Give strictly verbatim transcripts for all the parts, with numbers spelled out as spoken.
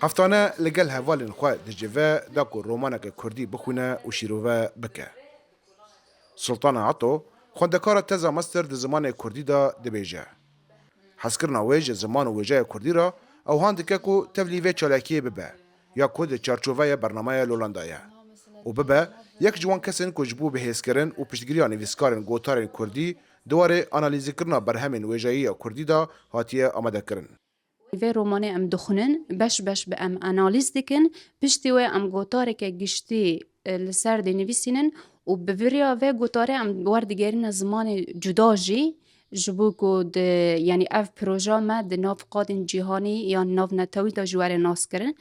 Heftane li gel hevalên xwe dicive da ku romaneke kurdî bixwîne û şîrove bike. Sultana Ato, xwendekara teza master di zimanê kurdî de dibêje. Hezkirina wê ji ziman û wêjeya kurdî re ew han dike ku tevlî vê çalakiyê bibe, ya ku di çarçoveya bernameya Lolan de ye û bibe yek ji wan kesên ku ji bo bihêzkirin û piştgiriya nivîskarên gotarên kurdî di warê analîzekirina berhemên wêjeyî ya kurdî de hatiye amadekirin. Vê romanê em dixwînin, beş beş bi em analîz dikin, piştî wê em gotareke giştî, e, li ser dinivîsînin û bi viriya vê gotarê em werdigerîne zimanê cuda jî, ji bo ku di, yanî ev proja me di nav qadên cîhanî yan navnetewî de jî were naskirin.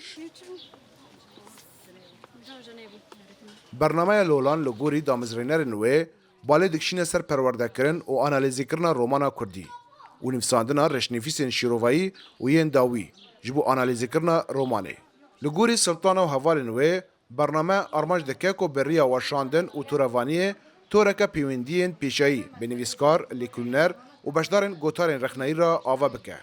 Bernameya Lolan li gorî damezrênerên wê balê dikişîne ser perwerdekirin û analîzekirina romana kurdî û nivîsandina rêşnivîsên şîrovayî û yên dawî ji bo analîzekirina romanê. Li gorî Sultana û hevalên wê, bername armanc dike ku bi riya weşandin û torevaniyê toreke pêwendiyên pêşeyî bi nivîskar, lêkolîner û beşdarên gotarên rexneyî re ava bike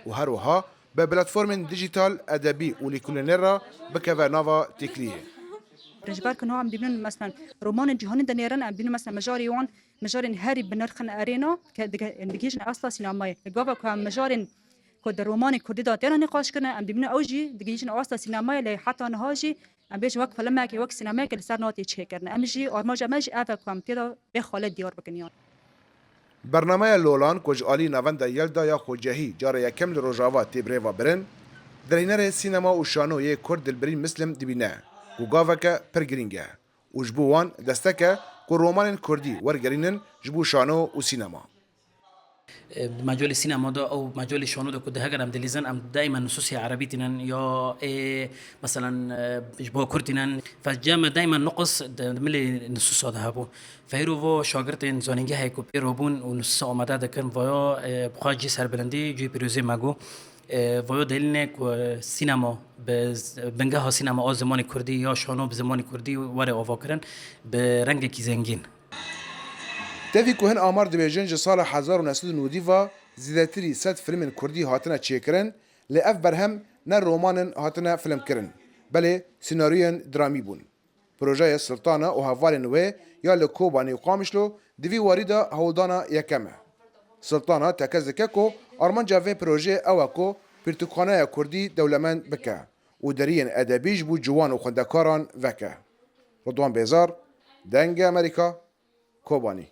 û her wiha bi platformên dîjîtal, edebî û lêkolîner re bikeve nava têkiliyê. Ji ber ku niha em dibînin, meselen, romanên cîhanî dinêrin, em dibînin, meselen, mijarê wan, mijarên herî bi nirx in erêna, ke dige-, digihîjin asta sînemayê. Li gava ku em mijarên ku di romanê kurdî de têne nîqaşkirin, em dibînin ew jî digihîjin asta sînemayê, lê heta niha jî em bêjin wek filmekê, wek sînemeyekê li ser natê çêkirin. Em jî, armanca me jî ev e ku em tê de vê xalê diyar bikin, yan. Bernameya Lolan ku ji alî Navenda Yelda ya Xocehî cara yekem li Rojava tê birêvebirin, derhênerê sînema û şano yê Kurd Dilbirîn Mislim dibîne ku gaveke pir girîng e û ji bo wan destek e ku romanên kurdî wergerînin ji bo şano û sînema. Di macalê sînema de û macalê şano de ku di heger em dilîzin, em daîma nusûsê erebî tînin ya ê, meselen, e, ji bo kurd tînin. Fe cem me daîma nuqus di, di milê nusûsa de hebû. Feyro vo şagirtên zanîngehê ku pê robûn û nusûsa amade dikin, vaya, e, bi xwe cî serbilindî, cî pîrozê me got. E, vaya delîlê ku, e, sînema bi z-, bingeha sînema a zimanê kurdî ya şano bi zimanê kurdî were avakirin bi rengekî zengîn. Tevî ku hin amar dibêjin, ji sala hezar û neh sed û nodî ve zêdetirî sed filmên kurdî hatine çêkirin, lê ev berhem ne roman in hatine filmkirin, belê senaryoyên dramî bûn. Projeyê Sultana û hevalên wê ya li Kobanê û Qamişlo di vî warî de hewldana yekem e. Sultana tekez dike ku armanca vê projeyê ew e ku pirtûkxaneya kurdî dewlemend bike û deriyên edebî ji bo ciwan û xwendekaran veke. Ridwan Bêzar, Dengê Amerîka, Kobanî.